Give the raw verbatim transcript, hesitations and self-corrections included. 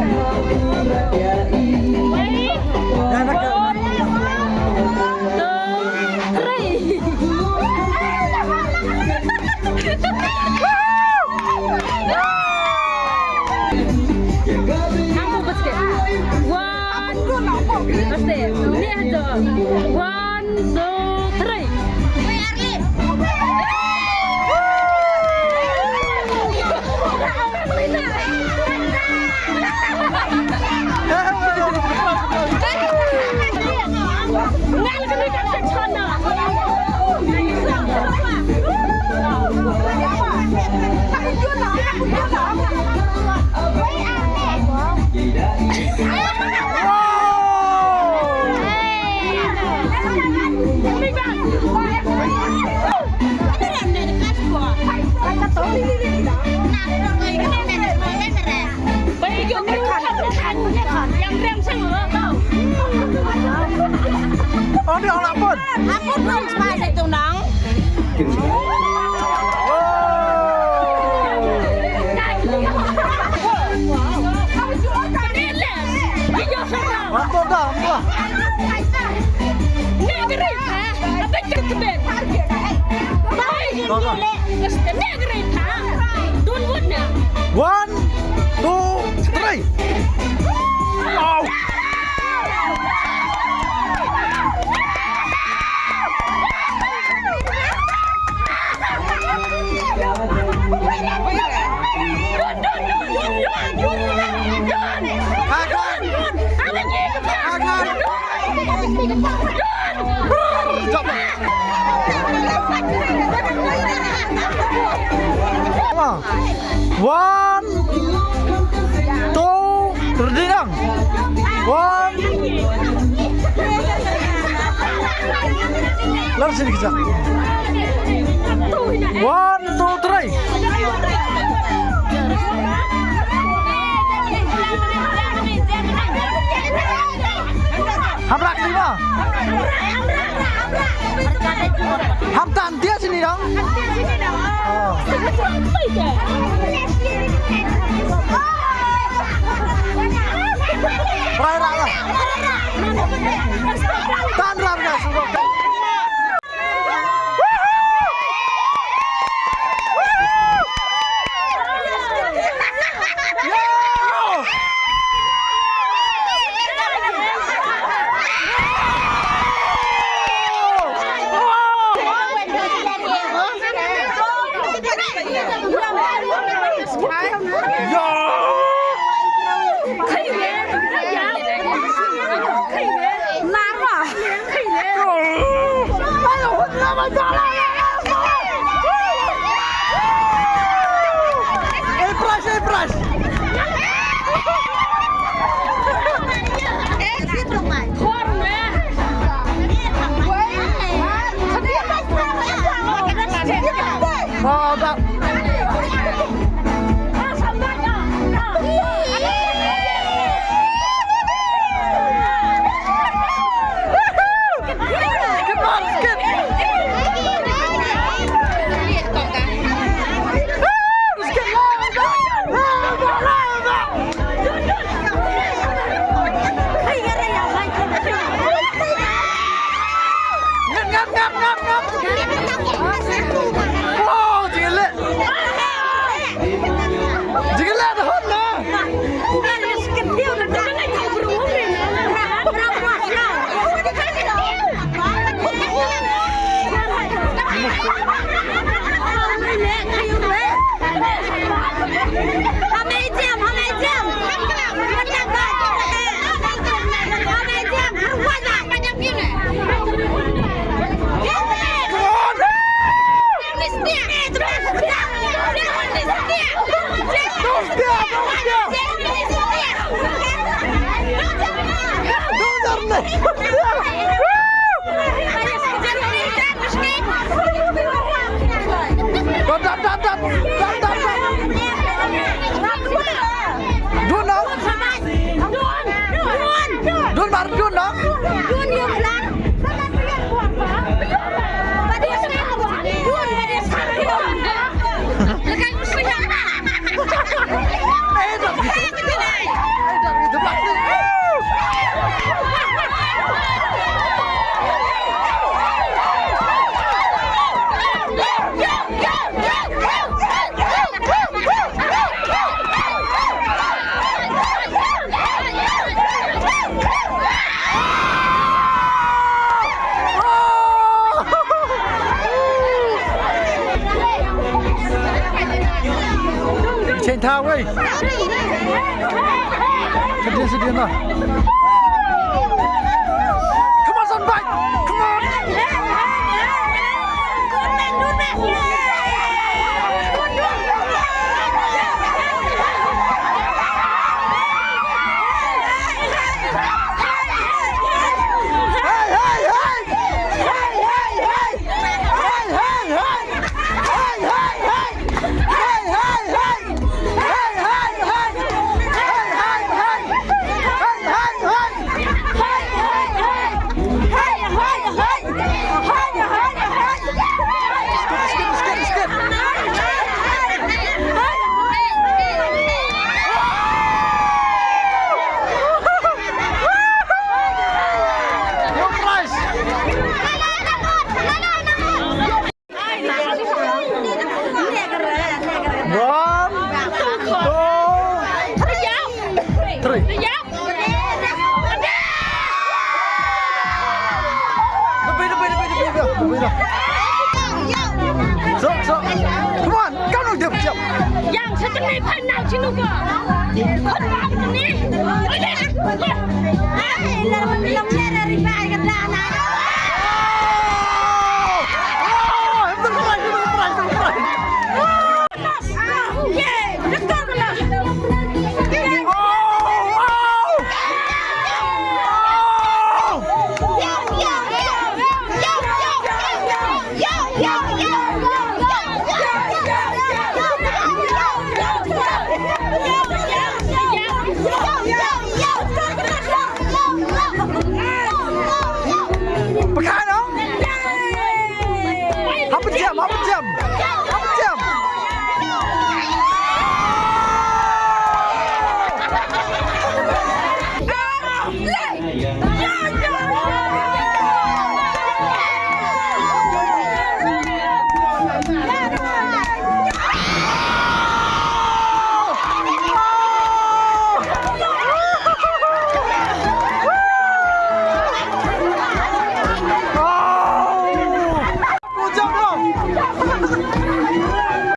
One, two, three. One, one, two, three. One, two, three. Au. One, two, ready, dang. One. Lang sini kejap. One, two, three. Hamrak lima. Hamtan dia sini dong. Oh. Rai rai. Tan ram dah. Ngap, ngap, ngap, ngap. Wow, jingïaleh. Jingïaleh da hon na. Dun, dun, dun. Dun, dun, dun. Dun, dun, dun. Dun, mar, dun, dun. Dun, dun, dun. Tawei. Sedih, sedih lah. Come on, son, bye. Come on. One, two, three. Lebih, lebih, lebih, lebih, lebih, lebih dah. Sok, sok. Come on, come on, jump, jump. Yang sejeni final sinu ko. Khot ba sejeni. Ai, lar lam lar ribai ka dana.